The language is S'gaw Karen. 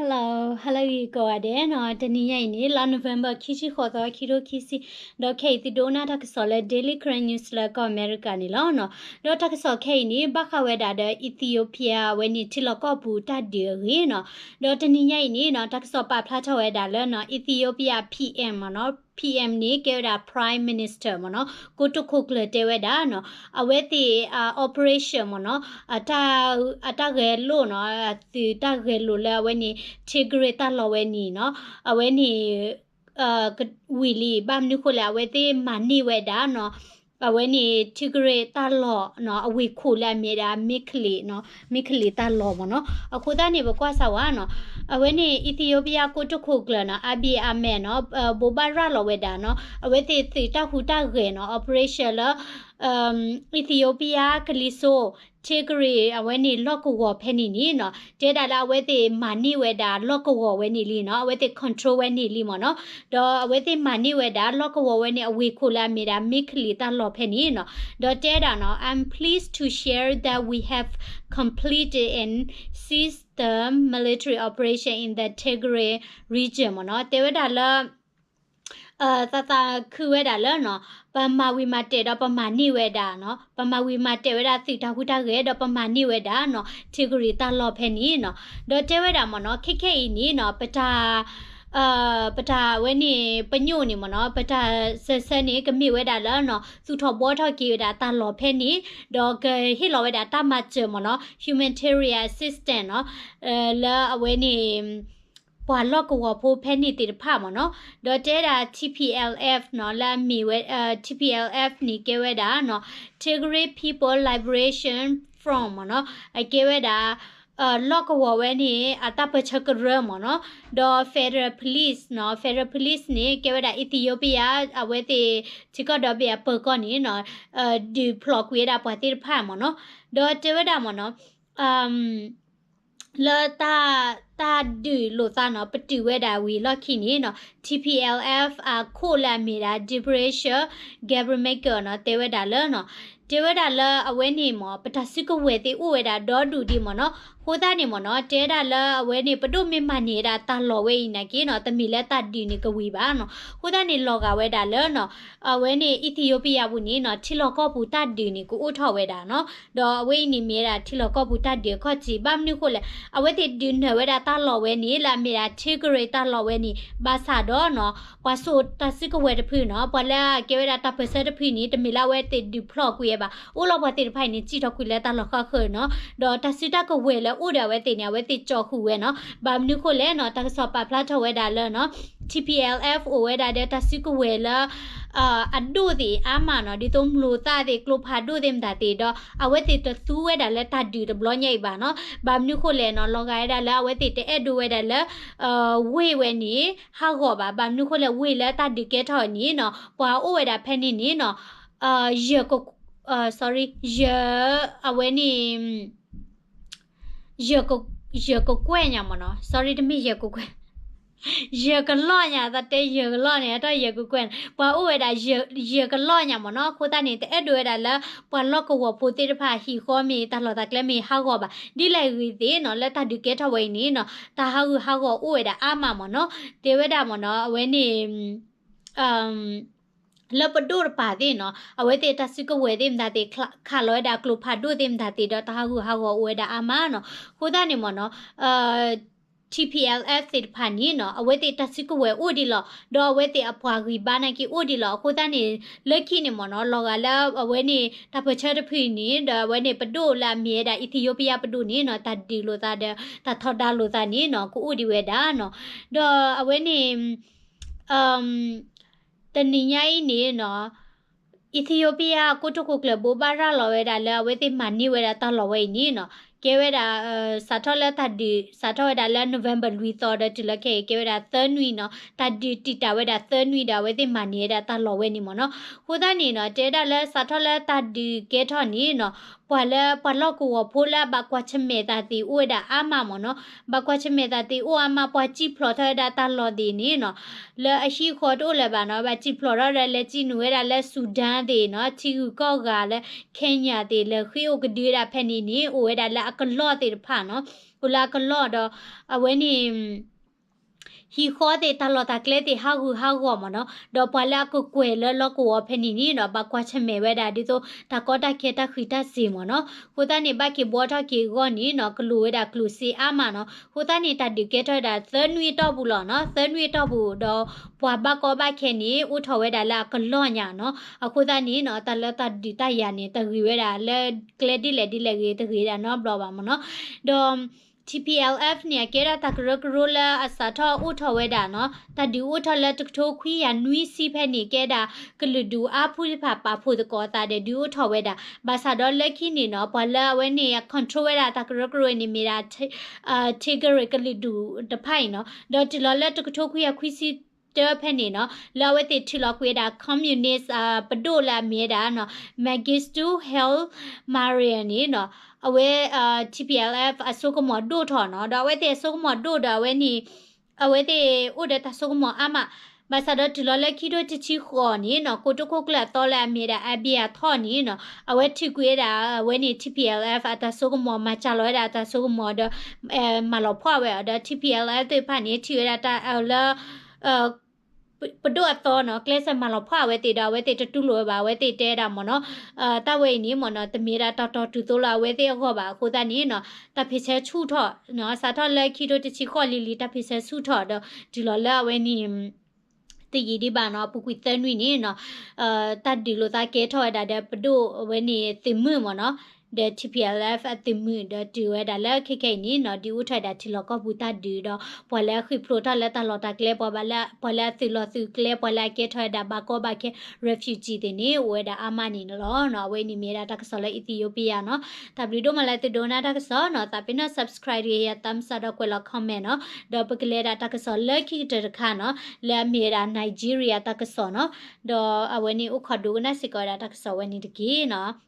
Hello, hello ဂ့ၤကိးဂၤဒဲးနီၤ, တနံၤညါအံၤန့ၣ် လါ November ခံဆံဃိးသီ ခံထိခံဆံ, ဒီးခဲအံၤသုဒိကနၣ်တၢ်ကစီၣ်လၢ Daily Karen News လၢကီၢ်အမဲရကၤန့ၣ်လီၤနီၤ. ဒီးတၢ်ကစီၣ်ခဲအံၤန့ၣ် ဘၣ်ဃးဝဲဒၣ်ဒီး Ethiopia အဝဲန့ၣ် ထံလီၢ်ကီၢ်ပူၤတၢ်ဒုးအဂ့ၢ်နီၤ. ဒီးတနံၤညါအံၤန့ၣ်နီၤ တၢ်ကစီၣ်ပာ်ဖျါထီၣ်ဝဲဒၣ်လၢနီၤ Ethiopia PM မ့ၢ်နီၤ, PM န့ၣ် ကဲဝဲဒၣ် Prime Minister မ့ၢ်နီၤ, ကိတိာ်ခိၣ်ကျၢၢ်တဲဝဲဒၣ်နီၤ, အဝဲသ့ၣ် operation မ့ၢ်နီၤ, အတၢ်ဂဲၤလိာ်နီၤ, အသုးတၢ်ဂဲၤလိာ်လၢအဝဲန့ၣ် Tigray တၢ်လီၢ်ဝဲန့ၣ်နီၤ, အဝဲန့ၣ် ဝံၤလံ ဘၣ်မနုၤဃိလဲၣ် အဝဲသ့ၣ်မၤန့ၢ်ဝဲဒၣ်နီၤ, အဝဲန့ၣ် Tigray တၢ်လီၢ်နီၤ အဝ့ၢ်ခိၣ်လၢအမ့ၢ်ဒၣ် Mekelle နီၤ, Mekelle တၢ်လီၢ်မ့ၢ်နီၤ. အဃိသတးန့ၣ် ပကွၢ်စၢ်ဝဲနီၤ, အဝဲန့ၣ် Ethiopia ကိတိာ်ခိၣ်ကျၢၢ်နီၤ Abiy Ahmed နီၤ, ဘိးဘၣ်ရၤလီၤဝဲဒၣ်နီၤ, အဝဲသ့ၣ်သုးတၢ်ဟူးတၢ်ဂဲၤနီၤ operation လၢ Ethiopia ကလံၤစိး Tigray အဝဲန့ၣ်လီၢ်ကဝီၤဖဲန့ၣ်န့ၣ်နီၤ, တဲဒၣ်လၢအဝဲသ့ၣ်မၤန့ၢ်ဝဲဒၣ်လီၢ်ကဝီၤဝဲန့ၣ်လံနီၤ, အဝဲသ့ၣ် control ဝဲန့ၣ်လံမ့ၢ်နီၤ. ဒီးအဝဲသ့ၣ်မၤန့ၢ်ဝဲဒၣ်လီၢ်ကဝီၤဝဲန့ၣ် အဝ့ၢ်ခိၣ်လၢအမ့ၢ်ဒၣ် Mekelle တၢ်လီၢ်ဖဲန့ၣ်နီၤ. ဒီးတဲဒၣ်နီၤ I'm pleased to share that we have completed and seized the military operation in the Tigray region မ့ၢ်နီၤ, တဲဝဲဒၣ်လၢ သးသးခုဝဲဒၣ်လၢနီၤ, ပမၤဝံၤမၤတဲာ်ဒီးပမၤန့ၢ်ဝဲဒၣ်နီၤ, ပမၤဝံၤမၤတဲာ်ဝဲဒၣ်သုးတၢ်ဟူးတၢ်ဂဲၤ ဒီးပမၤန့ၢ်ဝဲဒၣ်နီၤ Tigray တၢ်လီၢ်ဖဲန့ၣ်နီၤ. ဒီးတဲဝဲဒၣ်မ့ၢ်နီၤ ခဲခဲအံၤန့ၣ်နီၤ ပတၢ် ပတၢ်ဝဲန့ၣ် ပညိၣ်န့ၣ်မ့ၢ်နီၤ, ပတၢ်စၢၤဆၢန့ၣ် ကမ့ၢ်ဝဲဒၣ်လၢနီၤ သူၣ်ထီၣ်ဘှီထီၣ်က့ၤဝဲဒၣ်တၢ်လီၢ်ဖဲန့ၣ်, ဒီးကဟ့ၣ်လီၤဝဲဒၣ်တၢ်မၤစၢၤမ့ၢ်နီၤ humanitarian assistance နီၤ, လၢအဝဲန့ၣ် ပှၤလီၢ်ကဝီၤဖိဖဲန့ၣ်သ့ၣ်တဖၣ်မ့ၢ်နီၤ. ဒီးတဲဒၣ် T P L F နီၤ လၢအမ့ၢ်ဝဲ T P L F န့ၣ်ကဲဝဲဒၣ်နီၤ Tigray People Liberation Front မ့ၢ်နီၤ, အကဲဝဲဒၣ် လီၢ်ကဝီၤဝဲန့ၣ် အတၢ်ပၢၢ်ဆၢကရၢမ့ၢ်နီၤ, ဒီး Federal Police နီၤ, Federal Police န့ၣ် ကဲဝဲဒၣ် Ethiopia အဝဲသ့ၣ် ထံကီၢ်ဒီဘ့ၣ်အပၢၤကီၢ်န့ၣ်နီၤ, ဒုးဖျိးကွံာ်ဝဲဒၣ်ပှၤသ့ၣ်တဖၣ်မ့ၢ်နီၤ. ဒီးတဲဝဲဒၣ်မ့ၢ်နီၤ လၢတၢ် တၢ်ဒုးလိာ်သးနီၤ ပတုာ်ဝဲဒၣ်ဝံၤလီၢ်ခံန့ၣ်နီၤ T P L F အခိၣ်လၢအမ့ၢ်ဒၣ် Debretsion Gebremichael နီၤ တဲဝဲဒၣ်လၢနီၤ, တဲဝဲဒၣ်လၢအဝဲန့ၣ်မ့ၢ် ပတၢ်စုကဝဲၤသ့ၣ်အိၣ်ဝဲဒၣ်ဒီဒူၣ်ဒံးမ့ၢ်နီၤ. အဃိသတးန့ၣ်မ့ၢ်နီၤ တဲဒၣ်လၢအဝဲန့ၣ် ပဒိၣ်မ့ၢ်မၤန့ၢ်ဝဲဒၣ်တၢ်လီၢ်ဝဲအံၤနာ်က့နီၤ တမ့ၢ်လၢတၢ်ဒုးန့ၣ်ကဝံၤဘၣ်နီၤ. အဃိသတးန့ၣ် လီၤဂာ်ဝဲဒၣ်လၢနီၤ အဝဲန့ၣ် Ethiopia ပူၤန့ၣ်နီၤ ထံလီၢ်ကီၢ်ပူၤတၢ်ဒုးန့ၣ် ကအိၣ်ထီၣ်ဝဲဒၣ်နီၤ. ဒီးအဝဲအံၤန့ၣ်မ့ၢ်ဝဲဒၣ်ထံလီၢ်ကီၢ်ပူၤတၢ်ဒုးအခီၣ်ထံး ဘၣ်မနုၤဃိလဲၣ် အဝဲသ့ၣ်ဒုးနၢၤဝဲဒၣ်တၢ်လီၢ်ဝဲန့ၣ် လၢအမ့ၢ်ဒၣ် Tigray တၢ်လီၢ်ဝဲန့ၣ် ဘၣ်ဆၣ်ဒီးနီၤ ပှၤစိာ်တၢ်စုကဝဲၤတဖုနီၤ ပှၤလၢအကဲဝဲဒၣ်တၢ်ပၢၢ်ဆၢတဖုန့ၣ် တမ့ၢ်လၢအဝဲသ့ၣ်ဒုးဖျိးကွံာ်ဝဲဘၣ်. အိၣ်လီၤပှၤသ့ၣ်တဖၣ်အံၤန့ၣ် စံၣ်ထီၣ်ကွံာ်လၢတၢ်လီၢ်ဃၣ်ဃၢၤနီၤ. ဒီးတၢ်စုတၢ်ကဝဲၤလၢအိၣ်ဒီးအဝဲသ့ၣ်န့ၣ် အဝဲသ့ၣ်ကၠီဃုာ်ဝဲနီၤ. ဘၣ်မနုၤဃိလဲၣ်နီၤ တၢ်ကစီၣ်ပာ်ဖျါထီၣ်ဝဲဒၣ်လၢနီၤ T P L F အိၣ်ဝဲဒၣ်ဒီးတၢ်စုကဝဲၤလၢ အဒိၣ်သ့ၣ်အါမးနီၤ ဒ်သိးမျိာ်သၣ်သ့ၣ် ကျိဖးဒိၣ်သ့ၣ်မတၤသ့ၣ်ဒီး အဝဲသ့ၣ်တသူဝဲဒၣ်လၢတၢ်ဒုးတဘျီညါအံၤဘၣ်နီၤ. ဘၣ်မနုၤဃိလဲၣ်နီၤ လီၤဂာ်ဝဲဒၣ်လၢအဝဲသ့ၣ်တအဲၣ်ဒိးဝဲဒၣ်လၢ ဝ့ၢ်ဝဲန့ၣ် ဟးဂီၤဘၣ်. ဘၣ်မနုၤဃိလဲၣ်ဝ့ၢ်လၢတၢ်ဒုးကဲထီၣ်န့ၣ်နီၤ ပှၤအိၣ်ဝဲဒၣ်ဖဲန့ၣ်န့ၣ်နီၤ ယ sorry ယ အဝဲန့ၣ် ယ ယကကွဲၢ်ညါမ့ၢ်နီၤ sorry တမ့ၢ်ယကကွဲၢ် ယကလီၢ်ညါ သးတဲယကလီၢ်န့ၣ် အတၢ်ယကကွဲၢ်န့ၣ် ပှၤအိၣ်ဝဲဒၣ် ယကလီၢ်ညါမ့ၢ်နီၤ. အဃိသတးန့ၣ် တအဲၣ်ဒိးဝဲဒၣ်လၢ ပှၤလီၢ်ကဝီၤဖိသ့ၣ်တဖၣ်ဟံၣ်ဃီမ့ၢ်တၢ်လီၢ်တၢ်ကျဲမ့ၢ်ဟးဂီၤဘၣ်. ဒ်လဲၣ်ဂ့ၤသ့ၣ်နီၤ လၢတၢ်ဒုးကဲထီၣ်ဝဲအံၤန့ၣ်နီၤ တၢ်ဟးဂူာ်ဟးဂီၤအိၣ်ဝဲဒၣ်အါမးမ့ၢ်နီၤ. တဲဝဲဒၣ်မ့ၢ်နီၤ အဝဲန့ၣ် လၢပဒိၣ်တပၤသ့ၣ်နီၤ အဝဲသ့ၣ်တၢ်စုကဝဲၤသ့ၣ်မတၤသ့ၣ် ခးလီၤဝဲဒၣ်ကျိဖးဒိၣ်သ့ၣ်မတၤသ့ၣ်ဒီး တၢ်ဟးဂူာ်ဟးဂီၤအိၣ်ဝဲဒၣ်အါမးနီၤ. အဃိသတးန့ၣ်မ့ၢ်နီၤ T P L F သ့ၣ်တဖၣ်န့ၣ်နီၤ အဝဲသ့ၣ်တၢ်စုကဝဲၤအိၣ်ဒံးလီၤ ဒီးအဝဲသ့ၣ်အပှၤဂံၢ်ဘါနာ်က့အိၣ်ဒံးလီၤ. အဃိသတးန့ၣ် လၢခံန့ၣ်မ့ၢ်နီၤ လီၤဂာ်လၢအဝဲန့ၣ် တၢ်ပၢၢ်ဆၢတဖုန့ၣ် ဒီးအဝဲန့ၣ်ပဒိၣ်လၢအမ့ၢ်ဝဲဒၣ် Ethiopia ပဒိၣ်န့ၣ်နီၤ တၢ်ဒုးလိာ်သးဒီး တၢ်ထီဒါလိာ်သးန့ၣ်နီၤ ကအိၣ်ဒံးဝဲဒၣ်နီၤ. ဒီးအဝဲန့ၣ် တနံၤညါအံၤန့ၣ်နီၤ Ethiopia ကိတိာ်ခိၣ်ကျၢၢ်ဘိးဘၣ်ရၤလီၤဝဲဒၣ်လၢအဝဲသ့ၣ်မၤန့ၢ်ဝဲဒၣ်တၢ်လီၢ်ဝဲအံၤန့ၣ်နီၤ ကဲဝဲဒၣ် စးထီၣ်လၢတၢ်ဒုး စးထီၣ်ဝဲဒၣ်လၢ November လွံၢ်သီဒီးတုၤလၢခဲအံၤ ကဲဝဲဒၣ်သၢနွံနီၤ တၢ်ဒုးတံာ်တာ်ဝဲဒၣ်သၢနွံဒီး အဝဲသ့ၣ်မၤန့ၢ်ဝဲဒၣ်တၢ်လီၢ်ဝဲန့ၣ်မ့ၢ်နီၤ. အဃိသတးန့ၣ်နီၤ တဲဒၣ်လၢစးထီၣ်လၢတၢ်ဒုးကဲထီၣ်န့ၣ်နီၤ ပှၤလၢပှၤလီၢ်ကဝီၤဖိလၢအဘၣ်ကွၢ်ဆၢၣ်မဲာ်သးသ့ၣ်အိၣ်ဝဲဒၣ်အါမးမ့ၢ်နီၤ, ဘၣ်ကွၢ်ဆၢၣ်မဲာ်သးသ့ၣ်အိၣ်အါမး ပှၤစံၣ်ဖျိးထီၣ်ဝဲဒၣ်တၢ်လီၢ်သ့ၣ်န့ၣ်နီၤ, လၢအဟံၣ်ဃီတအိၣ်လၢၤဘၣ်နီၤ, ဘၣ်စံၣ်ဖျိးထီၣ်ဒီးလဲၤစံၣ်နုာ်ဝဲဒၣ်လၢ Sudan သ့ၣ်နီၤ, ထံဂုၤကီၢ်ဂၤလၢ Kenya သ့ၣ် လဲၤဃ့အိၣ်ကဒုဝဲဒၣ်ဖဲန့ၣ်န့ၣ် အိၣ်ဝဲဒၣ်လၢအကလီၢ်သ့ၣ်တဖၣ်နီၤ. အိၣ်လၢအကလီၢ်ဒီး အဝဲန့ၣ် ဟံၣ်ဃီသ့ၣ် တၢ်လီၢ်တၢ်ကျဲသ့ၣ် ဟးဂူာ်ဟးဂီၤမ့ၢ်နီၤ, ဒီးပှၤလၢအကကွဲၢ်လၢလီၢ်ကဝီၤဖဲန့ၣ်န့ၣ်နီၤ ဘၣ်ကွၢ်ဆၢၣ်မဲာ်ဝဲဒၣ်ဒ်သိး တၢ်ကီတၢ်ခဲ တၢ်ဃံးတၢ်စ့ၤမ့ၢ်နီၤ. အဃိသတးန့ၣ် ဘၣ်က့ၤဘှီထီၣ်က့ၤအဂီၢ်န့ၣ်နီၤ ကလိၣ်ဝဲဒၣ်ကျိၣ်စ့အါမးနီၤ. အဃိသတးန့ၣ် တၢ်ဒုးကဲထီၣ်ဝဲဒၣ်သၢနွံအတီၢ်ပူၤလီၤနီၤ, သၢနွံအတီၢ်ပူၤ ဒီးပှၤဘၣ်ကီဘၣ်ခဲန့ၣ် အိၣ်ထီၣ်ဝဲဒၣ်လၢအကလီၢ်ညါနီၤ. အဃိသတးန့ၣ်နီၤ တၢ်လၢတၢ်ဒုးတၢ်ယၤန့ၣ် တဂ့ၤဝဲဒၣ်လၢကျဲဒ်လဲၣ်ဒ်လဲၣ်ဂ့ၤ တဂ့ၤဒၣ်နီတဘျီဘၣ်မ့ၢ်နီၤ. ဒီး T P L F န့ၣ် အကဲဒၣ်တၢ်ကရၢကရိလၢအစးထီၣ်အိၣ်ထီၣ်ဝဲဒၣ်နီၤ, တၢ်ဒုးအိၣ်ထီၣ်လၢတကထိခွံကယၤနွံဆံဖဲန့ၣ် ကဲဒၣ်ကလုာ်ဒူၣ်အါဖုတဖၣ်ပာ်ဖှိၣ်သကိးအသးဒီးဒုးအိၣ်ထီၣ်ဝဲဒၣ်. ဘၣ်ဆၣ်ဒီးလၢခံန့ၣ်နီၤ ပှၤလၢအဝဲန့ၣ် control ဝဲဒၣ်တၢ်ကရၢကရိန့ၣ်မ့ၢ်ဒၣ် Tigray ကလုာ်ဒူၣ်တဖၣ်အံၤနီၤ. ဒီးတုၤလီၤလၢတကထိခွံကယၤခွံဆံတၢဖဲန့ၣ်နီၤ လၢအဝဲသ့ၣ်ထုးလီၤကွံာ်ဝဲဒၣ် communist ပဒိၣ်လၢအမ့ၢ်ဝဲဒၣ်နီၤ Mengistu Haile Mariam န့ၣ်နီၤ အဝဲ T P L F အစိကမီၤဒိၣ်ထီၣ်နီၤ, ဒီးအဝဲသ့ၣ်အစိကမီၤဒိၣ်ဒီးအဝဲန့ၣ် အဝဲသ့ၣ်အိၣ်ဒီးတၢ်စိကမီၤအါမး. ဘၣ်ဆၣ်ဒီးတုၤလီၤလၢခံထိတဆံဃိးန့ၣ်နီၤ ကိတိခိၣ်ကျၢၢ်အသီလၢအမ့ၢ်ဒၣ် Abiy အထီၣ်န့ၣ်နီၤ အဝဲထုးကွံာ်ဝဲဒၣ်အဝဲန့ၣ် T P L F အတၢ်စိကမီၤ မၤစှၤလီၤဝဲဒၣ်အတၢ်စိကမီၤဒီး မၤလီၤဖှီၣ်ဝဲအီၤဒီး T P L F သ့ၣ်တဖၣ်န့ၣ် ထံၣ်ဝဲဒၣ်တၢ်လၢ ပဒိၣ်အသီနီၤ ကျဲးစၢးမၤလီၤဖှီၣ်အဝဲသ့ၣ်ဒီး အဝဲသ့ၣ်တတူၢ်လိာ်ဝဲဘၣ် အဝဲသ့ၣ်တဲဒၣ်မ့ၢ်နီၤ တၢ်ဝဲအံၤန့ၣ်မ့ၢ်နီၤ တမ့ၢ်ဒၣ်တၢ်တီတုၤသိးလၢအဝဲသ့ၣ်အဂီၢ်ဘၣ်. အဃိသတးန့ၣ်နီၤ တၢ်ဖ့ၣ်ဆၢဆူၣ်ထီၣ်နီၤ စးထီၣ်လၢခံထိတဆံဃိးလံၤလံၤ တၢ်ဖ့ၣ်ဆၢဆူၣ်ထီၣ်ဒီး တုၤလီၤလၢအဝဲန့ၣ် တယံာ်ဒံးဘၣ်နီၤ အပူၤကွံာ်သၢနွံန့ၣ်နီၤ တၢ်ဒုးလိာ်သးကဲထီၣ်ဝဲဒၣ်ဒီးပဒိၣ်အဝဲန့ၣ်သုးမုၢ်မ့ၢ်နီၤ ဒီး T P L F အသုးမုၢ် ဒီးတုၤဝဲဒၣ်လၢခဲခဲအံၤန့ၣ်နီၤ ဒုးအိၣ်ထီၣ်ဝဲဒၣ်ထံလီၢ်ကီၢ်ပူၤတၢ်ဒုးဒီး ပှၤလၢအဃ့ၢ်ဖျိးထီၣ်လၢတၢ်လီၢ်တၢ်ကျဲ ပှၤဘၣ်လၢ ပှၤလၢအသုးလီၢ်သုးကျဲ ပှၤလၢအကဲထီၣ်ဝဲဒၣ်ဘၣ်ကီဘၣ်ခဲ refugee သ့ၣ်န့ၣ် အိၣ်ဝဲဒၣ်အါမးန့ၣ်လီၤနီၤ. အဝဲအံၤန့ၣ်မ့ၢ်ဝဲဒၣ်တၢ်ကစီၣ်လၢ Ethiopia နီၤ. တၢ်ဘျုးဒိၣ်မးလၢသုဒိကနၣ်တၢ်ကစီၣ်နီၤ သးပ့ၤနီၣ် subscribe တဂ့ၤ ယ thumbs up ဒီးကွဲးလီၤ comment နီၤ ဒီးပကလဲၤဒၣ်တၢ်ကစီၣ်လၢခံကတၢၢ်တခါနီၤ လၢအမ့ၢ်ဝဲဒၣ် Nigeria တၢ်ကစီၣ်နီၤ ဒီးအဝဲန့ၣ်အိၣ်ခိးဒိကနၣ်စ့ၢ်ကီးဝဲဒၣ်တၢ်ကစီၣ်ဝဲန့ၣ်တက့ၢ်နီၤ.